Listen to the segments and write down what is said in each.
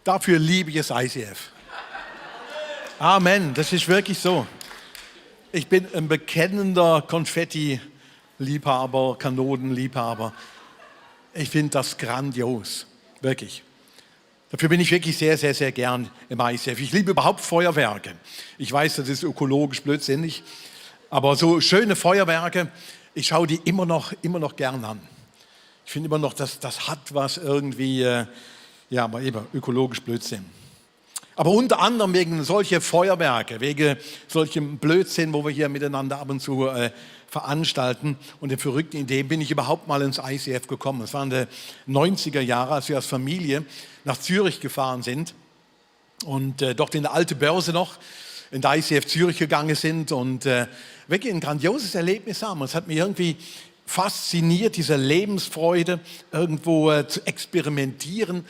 Dafür liebe ich es ICF. Amen, das ist wirklich so. Ich bin ein bekennender Konfetti-Liebhaber, Kanonenliebhaber. Ich finde das grandios, wirklich. Dafür bin ich wirklich sehr, sehr, sehr gern im ICF. Ich liebe überhaupt Feuerwerke. Ich weiß, das ist ökologisch blödsinnig, aber so schöne Feuerwerke, ich schaue die immer noch gern an. Ich finde immer noch, das hat was irgendwie, ja, aber eben ökologisch Blödsinn. Aber unter anderem wegen solcher Feuerwerke, wegen solchem Blödsinn, wo wir hier miteinander ab und zu veranstalten und den verrückten Ideen, bin ich überhaupt mal ins ICF gekommen. Es waren die 90er Jahre, als wir als Familie nach Zürich gefahren sind und dort in der Alte Börse noch in der ICF Zürich gegangen sind und wirklich ein grandioses Erlebnis haben. Es hat mich irgendwie fasziniert, diese Lebensfreude, irgendwo zu experimentieren,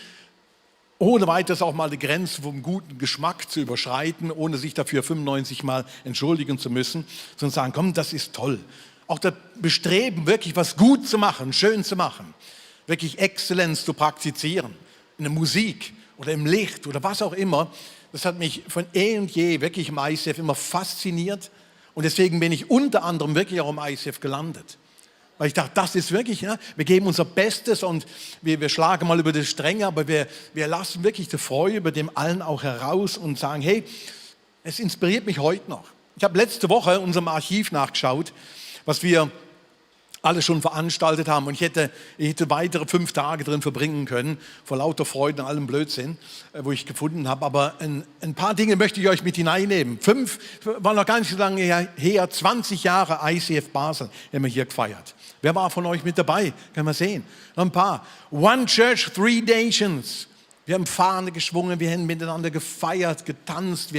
ohne weiteres auch mal die Grenze vom guten Geschmack zu überschreiten, ohne sich dafür 95 Mal entschuldigen zu müssen, sondern sagen, komm, das ist toll. Auch das Bestreben, wirklich was gut zu machen, schön zu machen, wirklich Exzellenz zu praktizieren, in der Musik oder im Licht oder was auch immer, das hat mich von eh und je wirklich im ICF immer fasziniert und deswegen bin ich unter anderem wirklich auch im ICF gelandet. Weil ich dachte, das ist wirklich, ja, wir geben unser Bestes und wir schlagen mal über die Stränge, aber wir lassen wirklich die Freude über dem allen auch heraus und sagen, hey, es inspiriert mich heute noch. Ich habe letzte Woche in unserem Archiv nachgeschaut, was wir alle schon veranstaltet haben und ich hätte weitere 5 Tage drin verbringen können, vor lauter Freude und allem Blödsinn, wo ich gefunden habe. Aber ein paar Dinge möchte ich euch mit hineinnehmen. 5 war noch gar nicht so lange her, 20 Jahre ICF Basel haben wir hier gefeiert. Wer war von euch mit dabei? Können wir sehen. Noch ein paar. One Church, 3 Nations. Wir haben Fahne geschwungen, wir haben miteinander gefeiert, getanzt.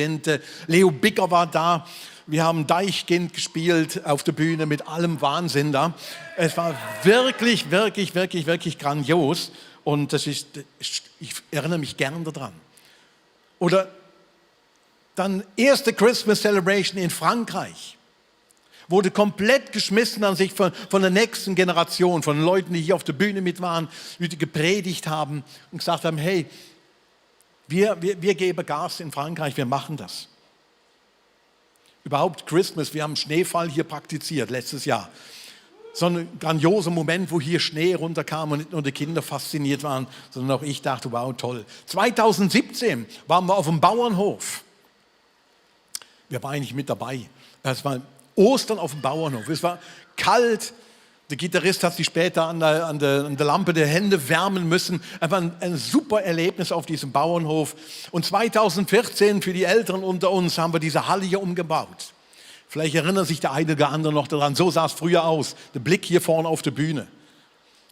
Leo Bicker war da. Wir haben Deichkind gespielt auf der Bühne mit allem Wahnsinn da. Es war wirklich, wirklich, wirklich, wirklich grandios. Und ich erinnere mich gern daran. Oder dann erste Christmas Celebration in Frankreich. Wurde komplett geschmissen an sich von der nächsten Generation, von Leuten, die hier auf der Bühne mit waren, die gepredigt haben und gesagt haben, hey, wir geben Gas in Frankreich, wir machen das. Überhaupt Christmas, wir haben Schneefall hier praktiziert letztes Jahr. So ein grandioser Moment, wo hier Schnee runterkam und nicht nur die Kinder fasziniert waren, sondern auch ich dachte, wow, toll. 2017 waren wir auf dem Bauernhof. Wir waren eigentlich mit dabei. Das war Ostern auf dem Bauernhof. Es war kalt. Der Gitarrist hat sich später an der Lampe der Hände wärmen müssen. Einfach ein super Erlebnis auf diesem Bauernhof. Und 2014, für die Älteren unter uns, haben wir diese Halle hier umgebaut. Vielleicht erinnert sich der eine oder andere noch daran. So sah es früher aus. Der Blick hier vorne auf der Bühne.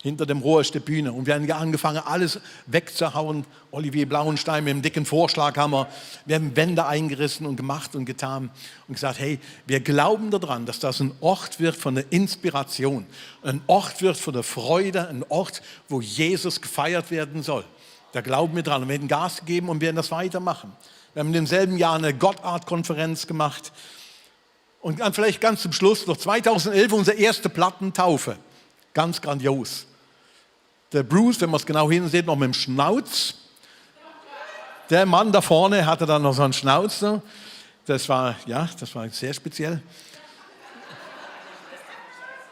Hinter dem Rohr ist die Bühne. Und wir haben angefangen, alles wegzuhauen. Olivier Blauenstein mit dem dicken Vorschlaghammer. Wir haben Wände eingerissen und gemacht und getan. Und gesagt, hey, wir glauben daran, dass das ein Ort wird von der Inspiration. Ein Ort wird von der Freude. Ein Ort, wo Jesus gefeiert werden soll. Da glauben wir dran. Und wir werden Gas geben und werden das weitermachen. Wir haben in demselben Jahr eine Gottart-Konferenz gemacht. Und dann vielleicht ganz zum Schluss noch 2011 unsere erste Plattentaufe. Ganz grandios. Der Bruce, wenn man es genau hinsieht, noch mit dem Schnauz. Der Mann da vorne hatte dann noch so einen Schnauz. Das war sehr speziell.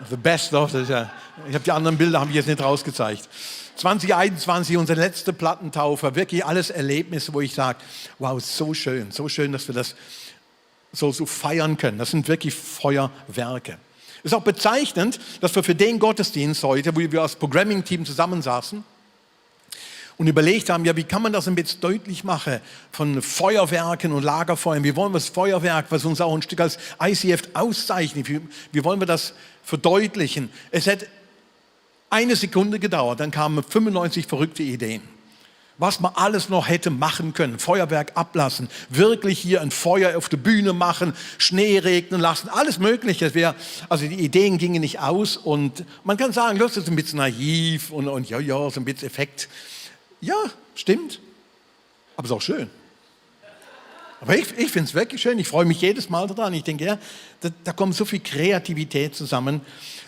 The best of. Ich habe die anderen Bilder habe ich jetzt nicht rausgezeigt. 2021, unsere letzte Plattentaufe. Wirklich alles Erlebnisse, wo ich sage, wow, so schön, dass wir das so feiern können. Das sind wirklich Feuerwerke. Es ist auch bezeichnend, dass wir für den Gottesdienst heute, wo wir als Programming-Team zusammensaßen und überlegt haben, ja, wie kann man das ein bisschen deutlich machen von Feuerwerken und Lagerfeuern? Wie wollen wir das Feuerwerk, was uns auch ein Stück als ICF auszeichnet, wie wollen wir das verdeutlichen? Es hat 1 Sekunde gedauert, dann kamen 95 verrückte Ideen. Was man alles noch hätte machen können, Feuerwerk ablassen, wirklich hier ein Feuer auf der Bühne machen, Schnee regnen lassen, alles Mögliche. Also die Ideen gingen nicht aus und man kann sagen, das ist ein bisschen naiv und ja, so ein bisschen Effekt. Ja, stimmt, aber es ist auch schön. Aber ich finde es wirklich schön, ich freue mich jedes Mal daran. Ich denke, ja, da kommt so viel Kreativität zusammen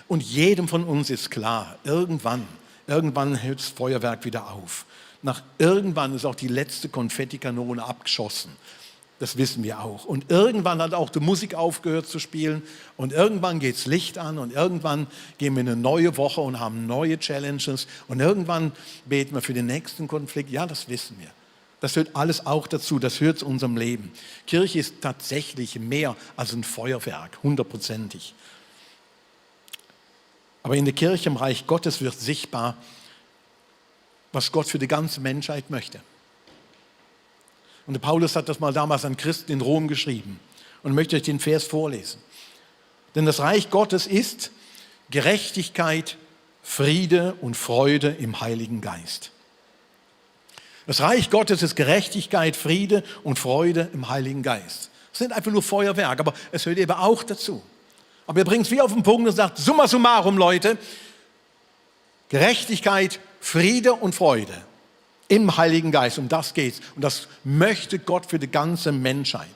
und jedem von uns ist klar, irgendwann hört das Feuerwerk wieder auf. Irgendwann ist auch die letzte Konfettikanone abgeschossen. Das wissen wir auch. Und irgendwann hat auch die Musik aufgehört zu spielen und irgendwann geht das Licht an und irgendwann gehen wir in eine neue Woche und haben neue Challenges und irgendwann beten wir für den nächsten Konflikt. Ja, das wissen wir. Das hört alles auch dazu, das hört zu unserem Leben. Kirche ist tatsächlich mehr als ein Feuerwerk, 100%ig. Aber in der Kirche im Reich Gottes wird sichtbar, was Gott für die ganze Menschheit möchte. Und der Paulus hat das mal damals an Christen in Rom geschrieben und möchte euch den Vers vorlesen. Denn das Reich Gottes ist Gerechtigkeit, Friede und Freude im Heiligen Geist. Das Reich Gottes ist Gerechtigkeit, Friede und Freude im Heiligen Geist. Das sind einfach nur Feuerwerk, aber es hört eben auch dazu. Aber er bringt es wie auf den Punkt und sagt, summa summarum, Leute, Gerechtigkeit, Friede und Freude im Heiligen Geist, um das geht's. Und das möchte Gott für die ganze Menschheit.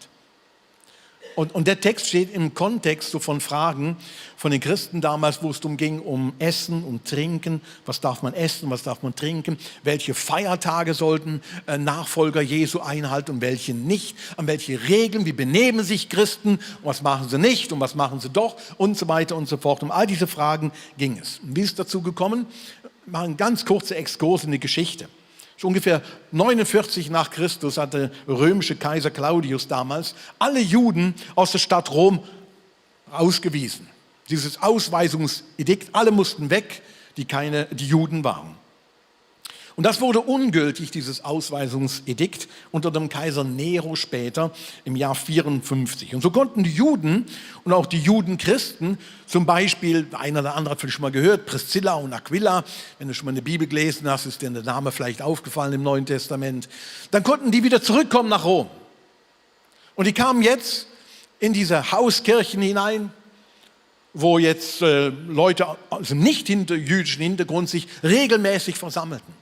Und der Text steht im Kontext so von Fragen von den Christen damals, wo es darum ging, um Essen und Trinken. Was darf man essen, was darf man trinken? Welche Feiertage sollten Nachfolger Jesu einhalten und welche nicht? An welche Regeln, wie benehmen sich Christen? Und was machen sie nicht und was machen sie doch? Und so weiter und so fort. Um all diese Fragen ging es. Und wie ist es dazu gekommen? Wir machen einen ganz kurzen Exkurs in die Geschichte. So ungefähr 49 nach Christus hat der römische Kaiser Claudius damals alle Juden aus der Stadt Rom ausgewiesen. Dieses Ausweisungsedikt, alle mussten weg, die Juden waren. Und das wurde ungültig, dieses Ausweisungsedikt, unter dem Kaiser Nero später im Jahr 54. Und so konnten die Juden und auch die Judenchristen, zum Beispiel, einer oder andere hat vielleicht schon mal gehört, Priscilla und Aquila, wenn du schon mal eine Bibel gelesen hast, ist dir der Name vielleicht aufgefallen im Neuen Testament, dann konnten die wieder zurückkommen nach Rom. Und die kamen jetzt in diese Hauskirchen hinein, wo jetzt Leute aus dem nicht jüdischen Hintergrund sich regelmäßig versammelten.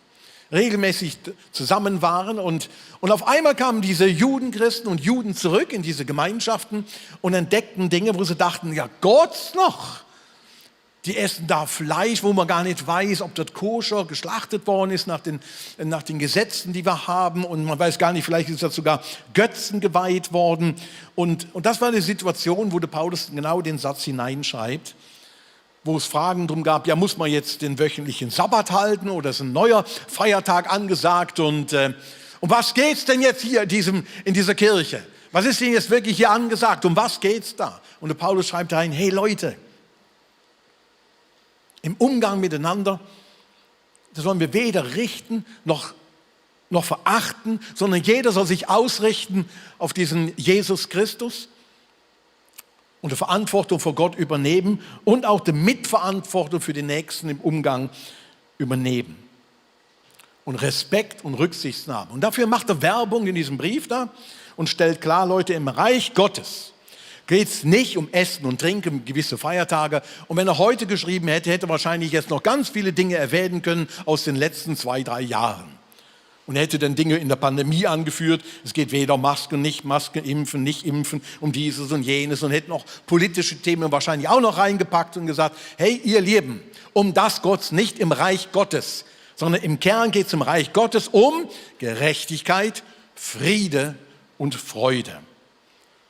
Regelmäßig zusammen waren und auf einmal kamen diese Judenchristen und Juden zurück in diese Gemeinschaften und entdeckten Dinge, wo sie dachten, ja Gott noch, die essen da Fleisch, wo man gar nicht weiß, ob das koscher geschlachtet worden ist nach den Gesetzen, die wir haben und man weiß gar nicht, vielleicht ist das sogar Götzen geweiht worden und das war die Situation, wo der Paulus genau den Satz hineinschreibt, wo es Fragen drum gab, ja, muss man jetzt den wöchentlichen Sabbat halten oder ist ein neuer Feiertag angesagt und um was geht's denn jetzt hier in dieser Kirche? Was ist denn jetzt wirklich hier angesagt? Um was geht's da? Und der Paulus schreibt rein, hey Leute, im Umgang miteinander, da sollen wir weder richten noch verachten, sondern jeder soll sich ausrichten auf diesen Jesus Christus und die Verantwortung vor Gott übernehmen und auch die Mitverantwortung für den Nächsten im Umgang übernehmen. Und Respekt und Rücksichtnahme. Und dafür macht er Werbung in diesem Brief da und stellt klar, Leute, im Reich Gottes geht es nicht um Essen und Trinken, gewisse Feiertage. Und wenn er heute geschrieben hätte, hätte er wahrscheinlich jetzt noch ganz viele Dinge erwähnen können aus den letzten 2-3 Jahren. Und er hätte dann Dinge in der Pandemie angeführt, es geht weder Masken, nicht Masken, Impfen, nicht Impfen, um dieses und jenes und hätte noch politische Themen wahrscheinlich auch noch reingepackt und gesagt, hey ihr Lieben, um das Gott nicht im Reich Gottes, sondern im Kern geht es im Reich Gottes um Gerechtigkeit, Friede und Freude.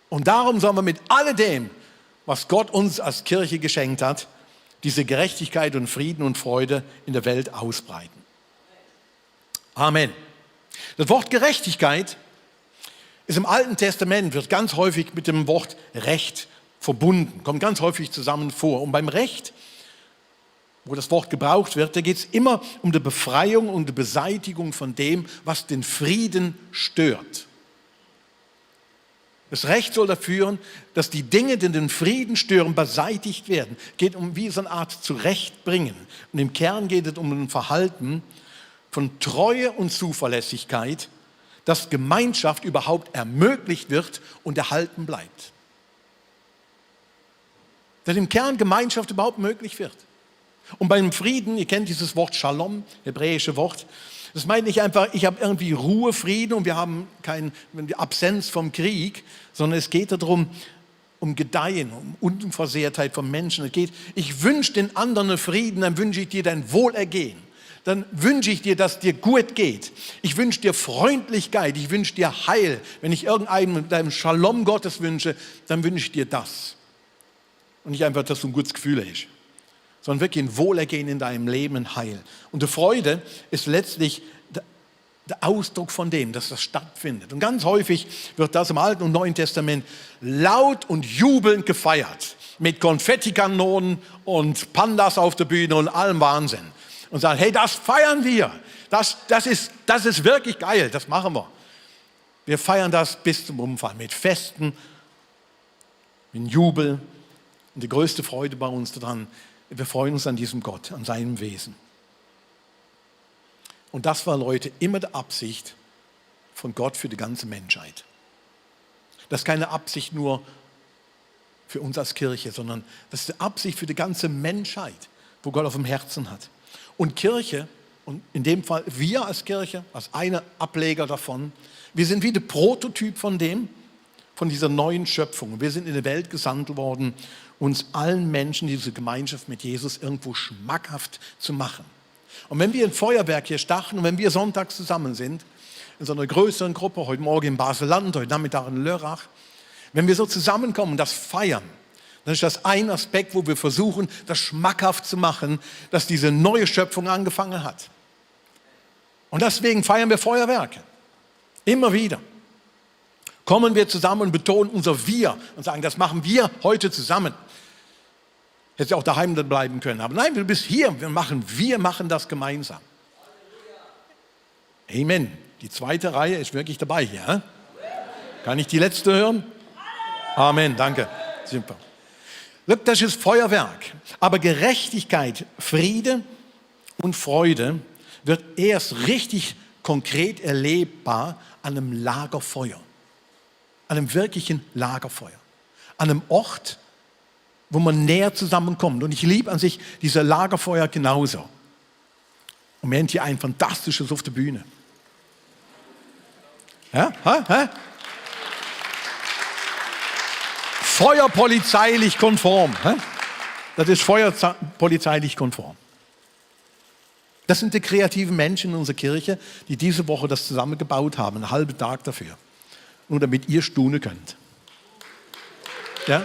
Und darum sollen wir mit alledem, was Gott uns als Kirche geschenkt hat, diese Gerechtigkeit und Frieden und Freude in der Welt ausbreiten. Amen. Das Wort Gerechtigkeit ist im Alten Testament, wird ganz häufig mit dem Wort Recht verbunden, kommt ganz häufig zusammen vor. Und beim Recht, wo das Wort gebraucht wird, da geht es immer um die Befreiung und die Beseitigung von dem, was den Frieden stört. Das Recht soll dafür führen, dass die Dinge, die den Frieden stören, beseitigt werden. Es geht um wie so eine Art Zurechtbringen. Und im Kern geht es um ein Verhalten von Treue und Zuverlässigkeit, dass Gemeinschaft überhaupt ermöglicht wird und erhalten bleibt. Dass im Kern Gemeinschaft überhaupt möglich wird. Und beim Frieden, ihr kennt dieses Wort Shalom, hebräische Wort, das meint nicht einfach, ich habe irgendwie Ruhe, Frieden und wir haben keine Absenz vom Krieg, sondern es geht darum, um Gedeihen, um Unversehrtheit von Menschen. Es geht, ich wünsche den anderen Frieden, dann wünsche ich dir dein Wohlergehen. dann wünsche ich dir, dass dir gut geht. Ich wünsche dir Freundlichkeit, ich wünsche dir Heil. Wenn ich irgendeinem mit deinem Shalom Gottes wünsche, dann wünsche ich dir das. Und nicht einfach, dass du ein gutes Gefühl hast, sondern wirklich ein Wohlergehen in deinem Leben, ein Heil. Und die Freude ist letztlich der Ausdruck von dem, dass das stattfindet. Und ganz häufig wird das im Alten und Neuen Testament laut und jubelnd gefeiert. Mit Konfettikanonen und Pandas auf der Bühne und allem Wahnsinn. Und sagen, hey, das feiern wir. Das ist wirklich geil, das machen wir. Wir feiern das bis zum Umfall mit Festen, mit Jubel. Und die größte Freude bei uns daran, wir freuen uns an diesem Gott, an seinem Wesen. Und das war, Leute, immer die Absicht von Gott für die ganze Menschheit. Das ist keine Absicht nur für uns als Kirche, sondern das ist die Absicht für die ganze Menschheit, wo Gott auf dem Herzen hat. Und Kirche, und in dem Fall wir als Kirche, als einer Ableger davon, wir sind wie der Prototyp von dieser neuen Schöpfung. Wir sind in die Welt gesandt worden, uns allen Menschen diese Gemeinschaft mit Jesus irgendwo schmackhaft zu machen. Und wenn wir ein Feuerwerk hier starten und wenn wir sonntags zusammen sind, in so einer größeren Gruppe, heute Morgen in Basel-Land, heute Nachmittag in Lörrach, wenn wir so zusammenkommen und das feiern, dann ist das ein Aspekt, wo wir versuchen, das schmackhaft zu machen, dass diese neue Schöpfung angefangen hat. Und deswegen feiern wir Feuerwerke. Immer wieder. Kommen wir zusammen und betonen unser Wir und sagen, das machen wir heute zusammen. Hätte auch daheim bleiben können. Aber nein, du bist hier, wir machen das gemeinsam. Amen. Die zweite Reihe ist wirklich dabei hier. He? Kann ich die letzte hören? Amen, danke. Super. Look, das ist Feuerwerk. Aber Gerechtigkeit, Friede und Freude wird erst richtig konkret erlebbar an einem Lagerfeuer. An einem wirklichen Lagerfeuer. An einem Ort, wo man näher zusammenkommt. Und ich liebe an sich diese Lagerfeuer genauso. Und wir haben hier ein fantastisches auf der Bühne. Ja? Feuerpolizeilich konform. Das ist feuerpolizeilich konform. Das sind die kreativen Menschen in unserer Kirche, die diese Woche das zusammengebaut haben, einen halben Tag dafür. Nur damit ihr staunen könnt. Ja?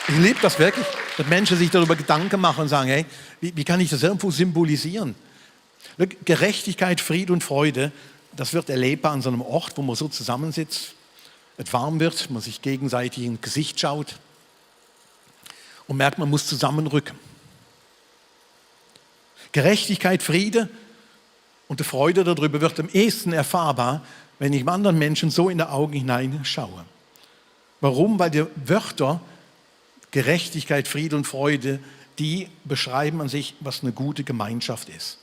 Ich liebe das wirklich, dass Menschen sich darüber Gedanken machen und sagen, hey, wie kann ich das irgendwo symbolisieren? Gerechtigkeit, Friede und Freude, das wird erlebbar an so einem Ort, wo man so zusammensitzt, es warm wird, man sich gegenseitig ins Gesicht schaut und merkt, man muss zusammenrücken. Gerechtigkeit, Friede und die Freude darüber wird am ehesten erfahrbar, wenn ich einem anderen Menschen so in die Augen hineinschaue. Warum? Weil die Wörter Gerechtigkeit, Friede und Freude, die beschreiben an sich, was eine gute Gemeinschaft ist.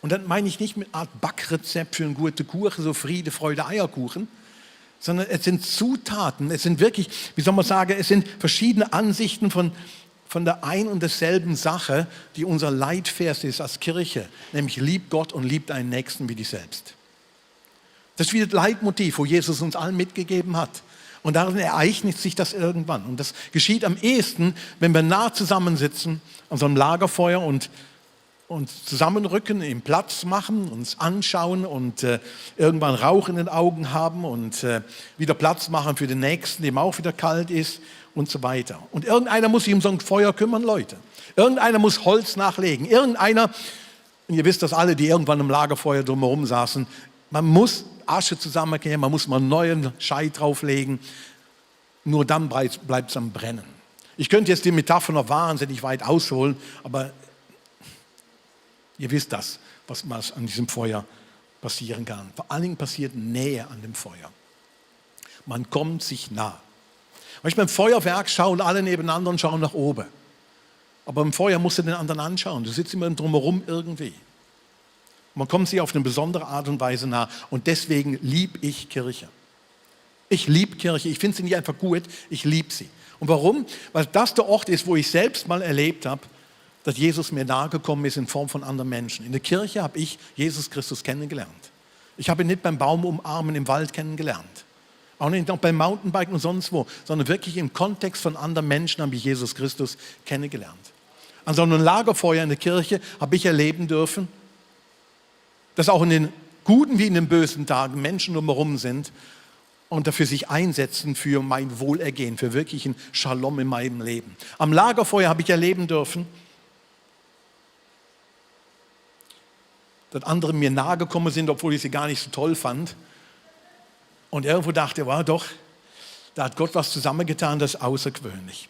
Und dann meine ich nicht mit einer Art Backrezept für einen guten Kuchen, so Friede, Freude, Eierkuchen, sondern es sind Zutaten, es sind wirklich, wie soll man sagen, es sind verschiedene Ansichten von der ein und derselben Sache, die unser Leitvers ist als Kirche, nämlich lieb Gott und lieb deinen Nächsten wie dich selbst. Das ist wie das Leitmotiv, wo Jesus uns allen mitgegeben hat. Und darin ereignet sich das irgendwann. Und das geschieht am ehesten, wenn wir nah zusammensitzen an so einem Lagerfeuer und zusammenrücken, ihm Platz machen, uns anschauen und irgendwann Rauch in den Augen haben und wieder Platz machen für den Nächsten, dem auch wieder kalt ist und so weiter. Und irgendeiner muss sich um so ein Feuer kümmern, Leute. Irgendeiner muss Holz nachlegen. Irgendeiner, und ihr wisst das alle, die irgendwann im Lagerfeuer drumherum saßen, man muss Asche zusammenkehren, man muss mal einen neuen Scheit drauflegen. Nur dann bleibt es am Brennen. Ich könnte jetzt die Metapher noch wahnsinnig weit ausholen, aber ihr wisst das, was an diesem Feuer passieren kann. Vor allen Dingen passiert Nähe an dem Feuer. Man kommt sich nah. Beim Feuerwerk schauen alle nebeneinander und schauen nach oben. Aber im Feuer musst du den anderen anschauen. Du sitzt immer drumherum irgendwie. Man kommt sich auf eine besondere Art und Weise nah. Und deswegen liebe ich Kirche. Ich liebe Kirche. Ich finde sie nicht einfach gut, ich liebe sie. Und warum? Weil das der Ort ist, wo ich selbst mal erlebt habe, dass Jesus mir nahegekommen ist in Form von anderen Menschen. In der Kirche habe ich Jesus Christus kennengelernt. Ich habe ihn nicht beim Baum umarmen im Wald kennengelernt. Auch nicht beim Mountainbiken und sonst wo, sondern wirklich im Kontext von anderen Menschen habe ich Jesus Christus kennengelernt. An so einem Lagerfeuer in der Kirche habe ich erleben dürfen, dass auch in den guten wie in den bösen Tagen Menschen drumherum sind und dafür sich einsetzen für mein Wohlergehen, für wirklichen Shalom in meinem Leben. Am Lagerfeuer habe ich erleben dürfen, dass andere mir nahe gekommen sind, obwohl ich sie gar nicht so toll fand. Und irgendwo dachte, wow, doch, da hat Gott was zusammengetan, das ist außergewöhnlich.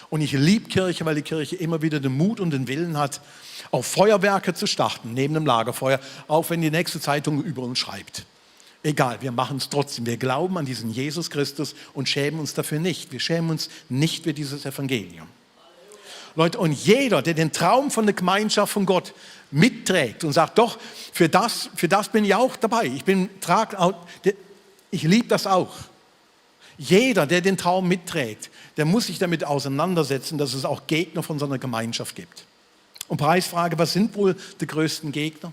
Und ich liebe Kirche, weil die Kirche immer wieder den Mut und den Willen hat, auch Feuerwerke zu starten, neben dem Lagerfeuer, auch wenn die nächste Zeitung über uns schreibt. Egal, wir machen es trotzdem. Wir glauben an diesen Jesus Christus und schämen uns dafür nicht. Wir schämen uns nicht für dieses Evangelium. Leute, und jeder, der den Traum von der Gemeinschaft von Gott mitträgt und sagt, doch, für das bin ich auch dabei. Ich liebe das auch. Jeder, der den Traum mitträgt, der muss sich damit auseinandersetzen, dass es auch Gegner von so einer Gemeinschaft gibt. Und Preisfrage, was sind wohl die größten Gegner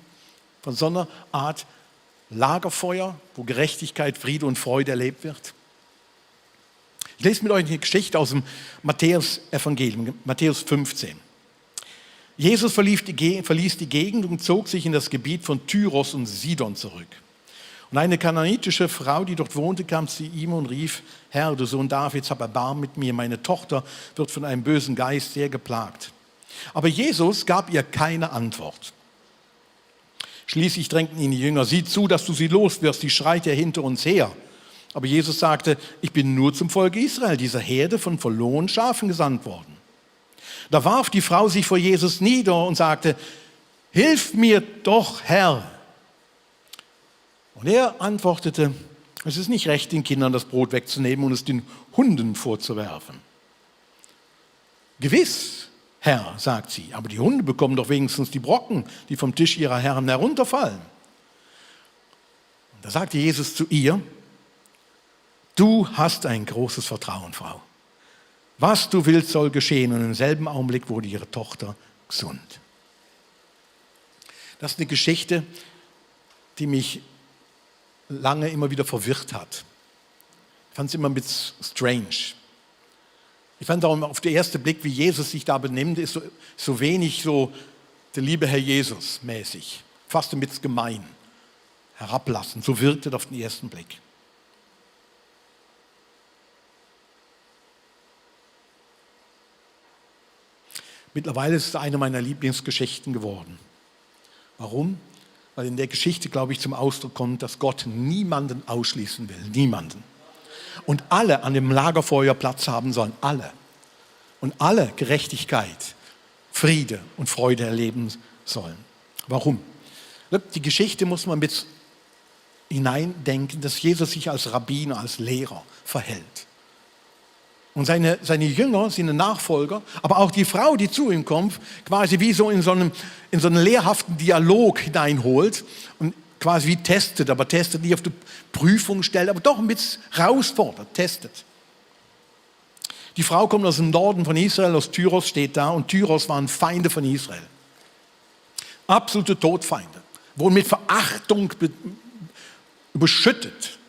von so einer Art Lagerfeuer, wo Gerechtigkeit, Friede und Freude erlebt wird? Ich lese mit euch eine Geschichte aus dem Matthäus-Evangelium, Matthäus 15. Jesus verließ die Gegend und zog sich in das Gebiet von Tyros und Sidon zurück. Und eine kananitische Frau, die dort wohnte, kam zu ihm und rief, Herr, du Sohn Davids, hab Erbarmen mit mir, meine Tochter wird von einem bösen Geist sehr geplagt. Aber Jesus gab ihr keine Antwort. Schließlich drängten ihn die Jünger, sieh zu, dass du sie loswirst, die schreit ja hinter uns her. Aber Jesus sagte, ich bin nur zum Volk Israel, dieser Herde von verlorenen Schafen gesandt worden. Da warf die Frau sich vor Jesus nieder und sagte, hilf mir doch, Herr. Und er antwortete, es ist nicht recht, den Kindern das Brot wegzunehmen und es den Hunden vorzuwerfen. Gewiss, Herr, sagt sie, aber die Hunde bekommen doch wenigstens die Brocken, die vom Tisch ihrer Herren herunterfallen. Und da sagte Jesus zu ihr, du hast ein großes Vertrauen, Frau. Was du willst, soll geschehen. Und im selben Augenblick wurde ihre Tochter gesund. Das ist eine Geschichte, die mich lange immer wieder verwirrt hat. Ich fand es immer ein bisschen strange. Ich fand auch auf den ersten Blick, wie Jesus sich da benimmt, ist so wenig so der liebe Herr Jesus mäßig. Fast ein bisschen gemein, herablassend. So wirkte es auf den ersten Blick. Mittlerweile ist es eine meiner Lieblingsgeschichten geworden. Warum? Weil in der Geschichte, glaube ich, zum Ausdruck kommt, dass Gott niemanden ausschließen will. Niemanden. Und alle an dem Lagerfeuer Platz haben sollen. Alle. Und alle Gerechtigkeit, Friede und Freude erleben sollen. Warum? Die Geschichte muss man mit hineindenken, dass Jesus sich als Rabbiner, als Lehrer verhält. Und seine Jünger sind Nachfolger, aber auch die Frau, die zu ihm kommt, quasi wie so in so einen lehrhaften Dialog hineinholt und quasi wie testet, aber testet nicht auf die Prüfung stellt, aber doch ein bisschen herausfordert, testet. Die Frau kommt aus dem Norden von Israel, aus Tyros steht da, und Tyros waren Feinde von Israel. Absolute Todfeinde, wurden mit Verachtung überschüttet.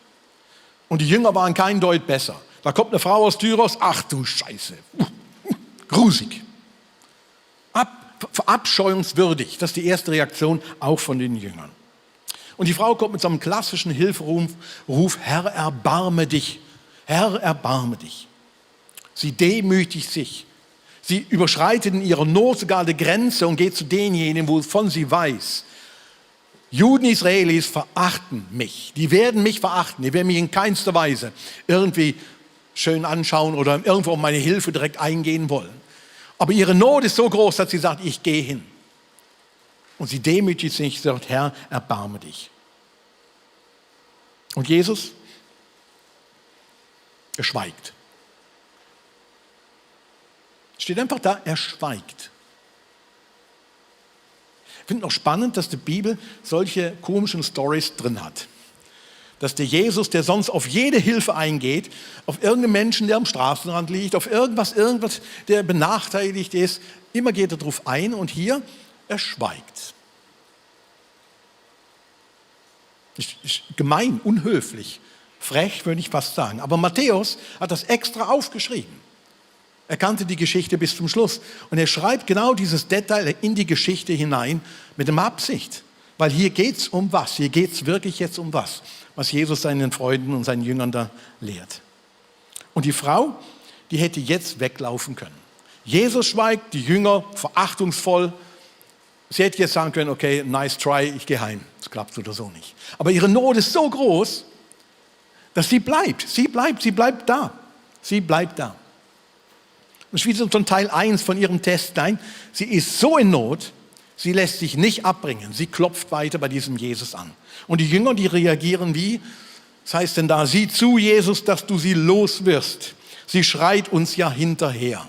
Und die Jünger waren kein Deut besser. Da kommt eine Frau aus Tyros, ach du Scheiße, grusig, verabscheuungswürdig. Das ist die erste Reaktion auch von den Jüngern. Und die Frau kommt mit so einem klassischen Hilferuf, Herr, erbarme dich, Herr, erbarme dich. Sie demütigt sich, sie überschreitet in ihrer Not sogar die Grenze und geht zu denjenigen, wovon sie weiß, Juden, Israelis verachten mich, die werden mich verachten, die werden mich in keinster Weise irgendwie schön anschauen oder irgendwo um meine Hilfe direkt eingehen wollen. Aber ihre Not ist so groß, dass sie sagt, ich gehe hin. Und sie demütigt sich und sagt, Herr, erbarme dich. Und Jesus, er schweigt. Steht einfach da, er schweigt. Ich finde noch spannend, dass die Bibel solche komischen Storys drin hat. Dass der Jesus, der sonst auf jede Hilfe eingeht, auf irgendeinen Menschen, der am Straßenrand liegt, auf irgendwas, der benachteiligt ist, immer geht er darauf ein und hier, er schweigt. Ist gemein, unhöflich, frech würde ich fast sagen. Aber Matthäus hat das extra aufgeschrieben. Er kannte die Geschichte bis zum Schluss. Und er schreibt genau dieses Detail in die Geschichte hinein mit einer Absicht. Weil hier geht es um was? Hier geht es wirklich jetzt um was Jesus seinen Freunden und seinen Jüngern da lehrt. Und die Frau, die hätte jetzt weglaufen können. Jesus schweigt, die Jünger verachtungsvoll. Sie hätte jetzt sagen können, okay, nice try, ich gehe heim. Das klappt oder so nicht. Aber ihre Not ist so groß, dass sie bleibt. Sie bleibt da. Sie bleibt da. Und es ist wieder so ein Teil 1 von ihrem Test. Nein, sie ist so in Not, sie lässt sich nicht abbringen. Sie klopft weiter bei diesem Jesus an. Und die Jünger, die reagieren wie? Was heißt denn da? Sieh zu, Jesus, dass du sie los wirst. Sie schreit uns ja hinterher.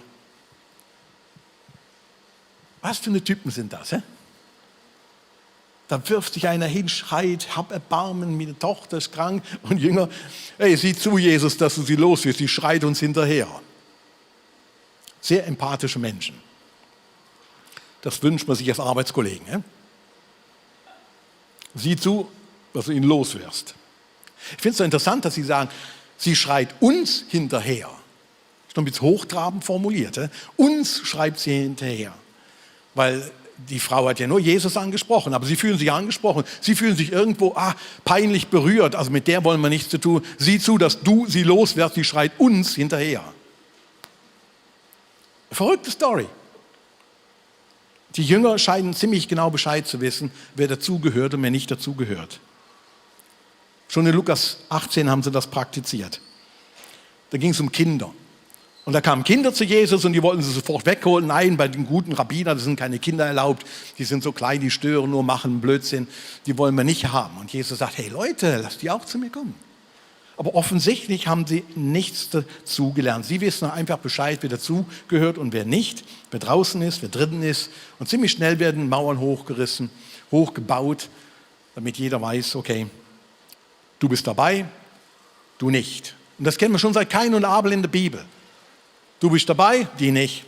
Was für eine Typen sind das? Hä? Da wirft sich einer hin, schreit, hab Erbarmen, meine Tochter ist krank. Und Jünger, hey, sieh zu, Jesus, dass du sie los wirst. Sie schreit uns hinterher. Sehr empathische Menschen. Das wünscht man sich als Arbeitskollegen. Ja? Sieh zu, dass du ihn los wirst. Ich finde es so interessant, dass sie sagen, sie schreit uns hinterher. Das ist noch ein bisschen hochtrabend formuliert. Ja? Uns schreibt sie hinterher. Weil die Frau hat ja nur Jesus angesprochen, aber sie fühlen sich angesprochen. Sie fühlen sich irgendwo peinlich berührt. Also mit der wollen wir nichts zu tun. Sieh zu, dass du sie los wirst. Sie schreit uns hinterher. Verrückte Story. Die Jünger scheinen ziemlich genau Bescheid zu wissen, wer dazugehört und wer nicht dazugehört. Schon in Lukas 18 haben sie das praktiziert. Da ging es um Kinder. Und da kamen Kinder zu Jesus und die wollten sie sofort wegholen. Nein, bei den guten Rabbinern, da sind keine Kinder erlaubt. Die sind so klein, die stören nur, machen Blödsinn. Die wollen wir nicht haben. Und Jesus sagt, hey Leute, lasst die auch zu mir kommen. Aber offensichtlich haben sie nichts dazu gelernt. Sie wissen einfach Bescheid, wer dazugehört und wer nicht, wer draußen ist, wer drinnen ist. Und ziemlich schnell werden Mauern hochgerissen, hochgebaut, damit jeder weiß, okay, du bist dabei, du nicht. Und das kennen wir schon seit Kain und Abel in der Bibel. Du bist dabei, die nicht.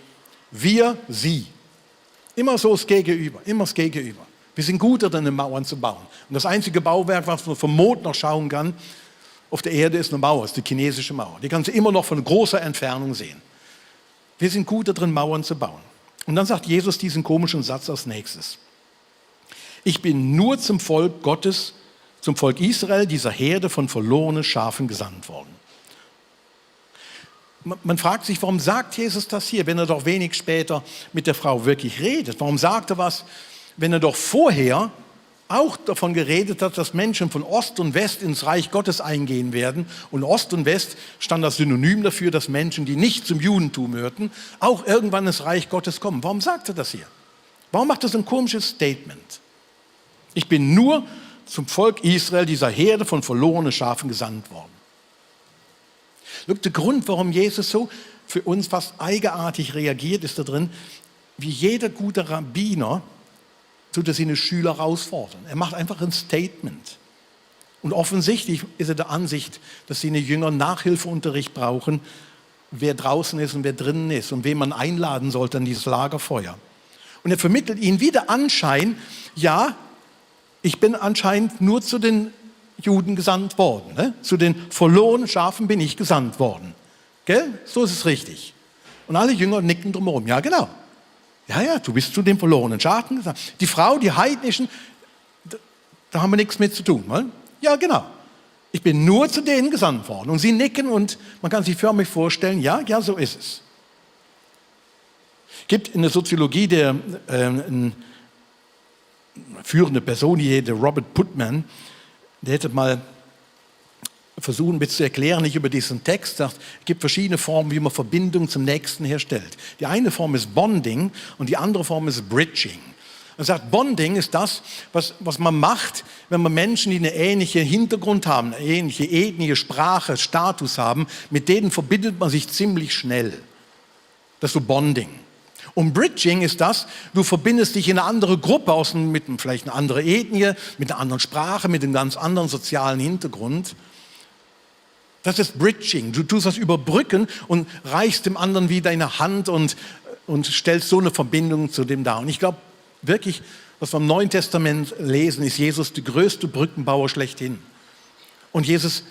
Wir, sie. Immer so das Gegenüber, immer das Gegenüber. Wir sind gut darin, Mauern zu bauen. Und das einzige Bauwerk, was man vom Mond noch schauen kann, auf der Erde ist eine Mauer, ist die chinesische Mauer. Die kannst du immer noch von großer Entfernung sehen. Wir sind gut darin, Mauern zu bauen. Und dann sagt Jesus diesen komischen Satz als nächstes. Ich bin nur zum Volk Gottes, zum Volk Israel, dieser Herde von verlorenen Schafen gesandt worden. Man fragt sich, warum sagt Jesus das hier, wenn er doch wenig später mit der Frau wirklich redet? Warum sagt er was, wenn er doch vorher auch davon geredet hat, dass Menschen von Ost und West ins Reich Gottes eingehen werden. Und Ost und West stand als Synonym dafür, dass Menschen, die nicht zum Judentum hörten, auch irgendwann ins Reich Gottes kommen. Warum sagt er das hier? Warum macht er so ein komisches Statement? Ich bin nur zum Volk Israel, dieser Herde von verlorenen Schafen gesandt worden. Der Grund, warum Jesus so für uns fast eigenartig reagiert, ist da drin, wie jeder gute Rabbiner tut er seine Schüler herausfordern. Er macht einfach ein Statement. Und offensichtlich ist er der Ansicht, dass seine Jünger Nachhilfeunterricht brauchen, wer draußen ist und wer drinnen ist und wen man einladen sollte an dieses Lagerfeuer. Und er vermittelt ihnen wieder Anschein, ja, ich bin anscheinend nur zu den Juden gesandt worden. Ne? Zu den verlorenen Schafen bin ich gesandt worden. Gell? So ist es richtig. Und alle Jünger nicken drumherum. Ja, genau. Ja, du bist zu den verlorenen Schafen gesandt. Die Frau, die Heidnischen, da haben wir nichts mit zu tun. Weil? Ja, genau. Ich bin nur zu denen gesandt worden. Und sie nicken und man kann sich förmlich vorstellen, ja, so ist es. Es gibt in der Soziologie eine führende Person, der Robert Putnam, der hätte mal versucht, ein bisschen zu erklären, nicht über diesen Text, sagt, es gibt verschiedene Formen, wie man Verbindung zum Nächsten herstellt. Die eine Form ist Bonding und die andere Form ist Bridging. Er sagt, Bonding ist das, was man macht, wenn man Menschen, die einen ähnlichen Hintergrund haben, eine ähnliche Ethnie, Sprache, Status haben, mit denen verbindet man sich ziemlich schnell. Das ist so Bonding. Und Bridging ist das, du verbindest dich in eine andere Gruppe, mit vielleicht einer anderen Ethnie, mit einer anderen Sprache, mit einem ganz anderen sozialen Hintergrund. Das ist Bridging. Du tust das überbrücken und reichst dem anderen wie deine Hand und stellst so eine Verbindung zu dem dar. Und ich glaube wirklich, was wir im Neuen Testament lesen, ist Jesus der größte Brückenbauer schlechthin. Und Jesus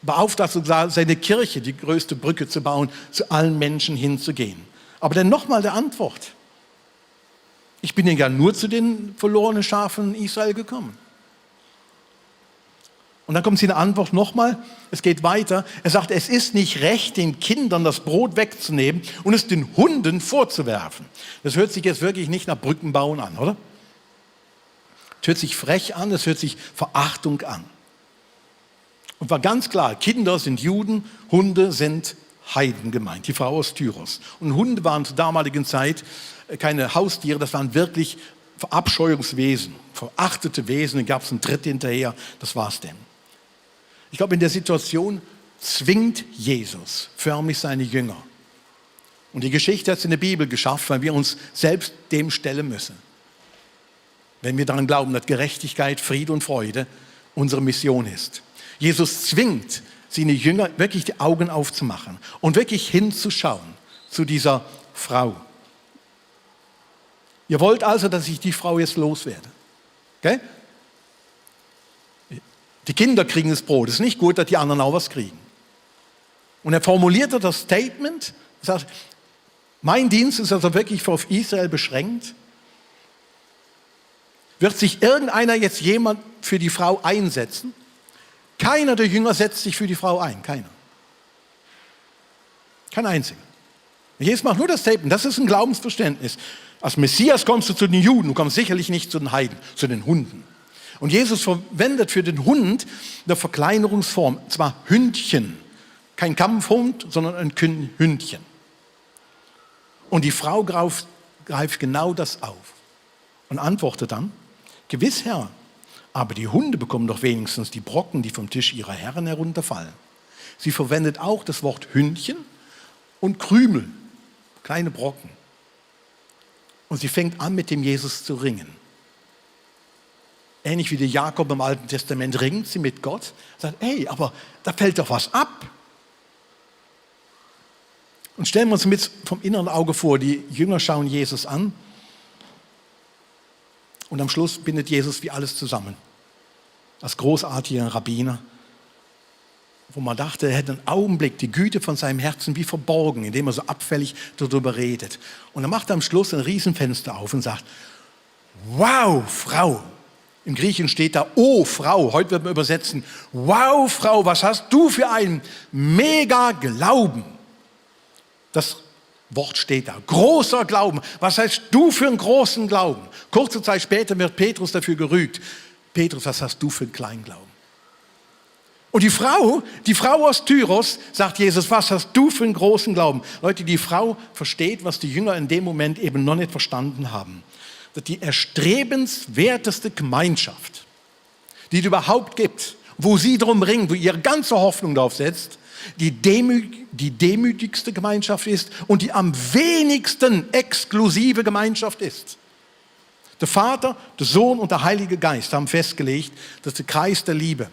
beauftragt sogar seine Kirche, die größte Brücke zu bauen, zu allen Menschen hinzugehen. Aber dann nochmal der Antwort. Ich bin ja nur zu den verlorenen Schafen in Israel gekommen. Und dann kommt seine Antwort nochmal, es geht weiter. Er sagt, es ist nicht recht, den Kindern das Brot wegzunehmen und es den Hunden vorzuwerfen. Das hört sich jetzt wirklich nicht nach Brückenbauen an, oder? Es hört sich frech an, es hört sich Verachtung an. Und war ganz klar, Kinder sind Juden, Hunde sind Heiden gemeint, die Frau aus Tyros. Und Hunde waren zur damaligen Zeit keine Haustiere, das waren wirklich Verabscheuungswesen, verachtete Wesen, dann gab es einen Tritt hinterher, das war's denn. Ich glaube, in der Situation zwingt Jesus förmlich seine Jünger. Und die Geschichte hat es in der Bibel geschafft, weil wir uns selbst dem stellen müssen. Wenn wir daran glauben, dass Gerechtigkeit, Friede und Freude unsere Mission ist. Jesus zwingt seine Jünger, wirklich die Augen aufzumachen und wirklich hinzuschauen zu dieser Frau. Ihr wollt also, dass ich die Frau jetzt loswerde. Okay? Die Kinder kriegen das Brot. Es ist nicht gut, dass die anderen auch was kriegen. Und er formulierte das Statement, er sagt, mein Dienst ist also wirklich auf Israel beschränkt. Wird sich irgendeiner jetzt jemand für die Frau einsetzen? Keiner der Jünger setzt sich für die Frau ein, keiner. Kein einziger. Jesus macht nur das Statement, das ist ein Glaubensverständnis. Als Messias kommst du zu den Juden, du kommst sicherlich nicht zu den Heiden, zu den Hunden. Und Jesus verwendet für den Hund eine Verkleinerungsform, zwar Hündchen, kein Kampfhund, sondern ein Hündchen. Und die Frau greift genau das auf und antwortet dann, gewiss Herr, aber die Hunde bekommen doch wenigstens die Brocken, die vom Tisch ihrer Herren herunterfallen. Sie verwendet auch das Wort Hündchen und Krümel, kleine Brocken. Und sie fängt an, mit dem Jesus zu ringen. Ähnlich wie der Jakob im Alten Testament ringt sie mit Gott. Sagt, ey, aber da fällt doch was ab. Und stellen wir uns mit vom inneren Auge vor, die Jünger schauen Jesus an. Und am Schluss bindet Jesus wie alles zusammen. Als großartiger Rabbiner, wo man dachte, er hätte einen Augenblick die Güte von seinem Herzen wie verborgen, indem er so abfällig darüber redet. Und dann macht er am Schluss ein Riesenfenster auf und sagt, wow, Frau. Im Griechischen steht da, oh Frau, heute wird man übersetzen, wow Frau, was hast du für einen mega Glauben. Das Wort steht da, großer Glauben. Was heißt du für einen großen Glauben? Kurze Zeit später wird Petrus dafür gerügt. Petrus, was hast du für einen kleinen Glauben? Und die Frau aus Tyros, sagt Jesus, was hast du für einen großen Glauben? Leute, die Frau versteht, was die Jünger in dem Moment eben noch nicht verstanden haben. Dass die erstrebenswerteste Gemeinschaft, die es überhaupt gibt, wo sie drum ringt, wo ihre ganze Hoffnung darauf setzt, die demütigste Gemeinschaft ist und die am wenigsten exklusive Gemeinschaft ist. Der Vater, der Sohn und der Heilige Geist haben festgelegt, dass der Kreis der Liebe,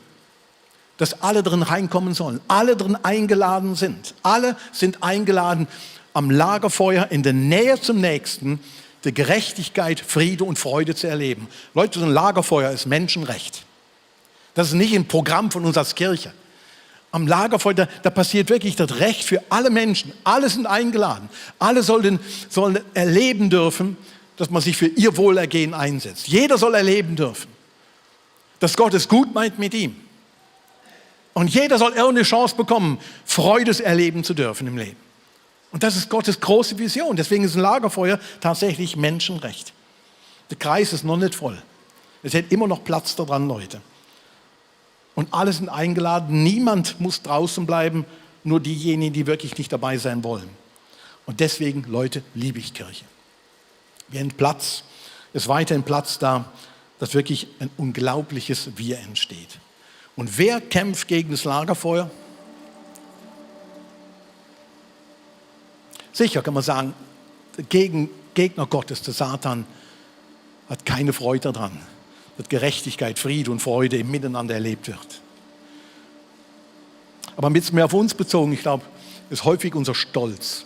dass alle drin reinkommen sollen, alle drin eingeladen sind. Alle sind eingeladen, am Lagerfeuer in der Nähe zum Nächsten der Gerechtigkeit, Friede und Freude zu erleben. Leute, so ein Lagerfeuer ist Menschenrecht. Das ist nicht ein Programm von uns als Kirche. Am Lagerfeuer, da passiert wirklich das Recht für alle Menschen. Alle sind eingeladen. Alle sollen erleben dürfen, dass man sich für ihr Wohlergehen einsetzt. Jeder soll erleben dürfen, dass Gott es gut meint mit ihm. Und jeder soll irgendeine Chance bekommen, Freude erleben zu dürfen im Leben. Und das ist Gottes große Vision. Deswegen ist ein Lagerfeuer tatsächlich Menschenrecht. Der Kreis ist noch nicht voll. Es hat immer noch Platz da dran, Leute. Und alle sind eingeladen. Niemand muss draußen bleiben, nur diejenigen, die wirklich nicht dabei sein wollen. Und deswegen, Leute, liebe ich Kirche. Wir haben Platz, ist weiterhin Platz da, dass wirklich ein unglaubliches Wir entsteht. Und wer kämpft gegen das Lagerfeuer? Sicher kann man sagen, der Gegner Gottes, der Satan, hat keine Freude daran, dass Gerechtigkeit, Friede und Freude im Miteinander erlebt wird. Aber ein bisschen mehr auf uns bezogen, ich glaube, ist häufig unser Stolz.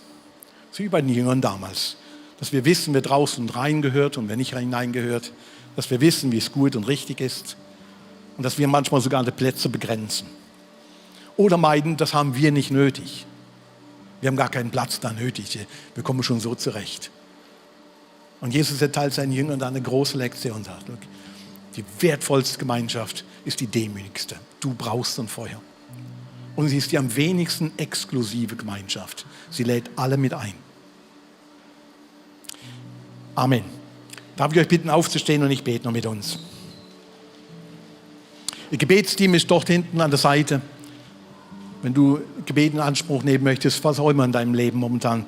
So wie bei den Jüngern damals. Dass wir wissen, wer draußen und rein gehört und wer nicht hineingehört. Dass wir wissen, wie es gut und richtig ist. Und dass wir manchmal sogar die Plätze begrenzen. oder meiden, das haben wir nicht nötig. Wir haben gar keinen Platz da nötig. Wir kommen schon so zurecht. Und Jesus erteilt seinen Jüngern da eine große Lektion und sagt, die wertvollste Gemeinschaft ist die demütigste. Du brauchst ein Feuer. Und sie ist die am wenigsten exklusive Gemeinschaft. Sie lädt alle mit ein. Amen. Darf ich euch bitten, aufzustehen und ich bete noch mit uns. Ihr Gebetsteam ist dort hinten an der Seite. Wenn du Gebet in Anspruch nehmen möchtest, was auch immer in deinem Leben momentan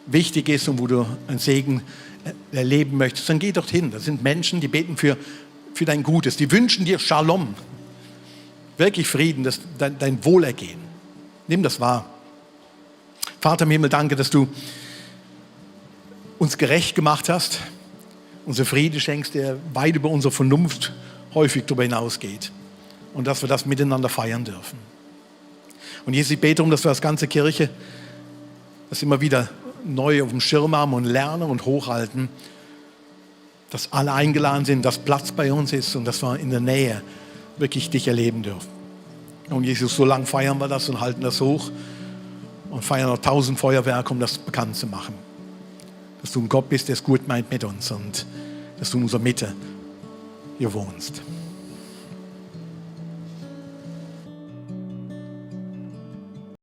wichtig ist und wo du einen Segen erleben möchtest, dann geh dorthin. Das sind Menschen, die beten für dein Gutes. Die wünschen dir Shalom. Wirklich Frieden, dein Wohlergehen. Nimm das wahr. Vater im Himmel, danke, dass du uns gerecht gemacht hast, unsere Friede schenkst, der weit über unsere Vernunft häufig darüber hinausgeht. Und dass wir das miteinander feiern dürfen. Und Jesus, ich bete darum, dass wir als ganze Kirche das immer wieder neu auf dem Schirm haben und lernen und hochhalten, dass alle eingeladen sind, dass Platz bei uns ist und dass wir in der Nähe wirklich dich erleben dürfen. Und Jesus, so lange feiern wir das und halten das hoch und feiern noch 1000 Feuerwerke, um das bekannt zu machen. Dass du ein Gott bist, der es gut meint mit uns und dass du in unserer Mitte hier wohnst.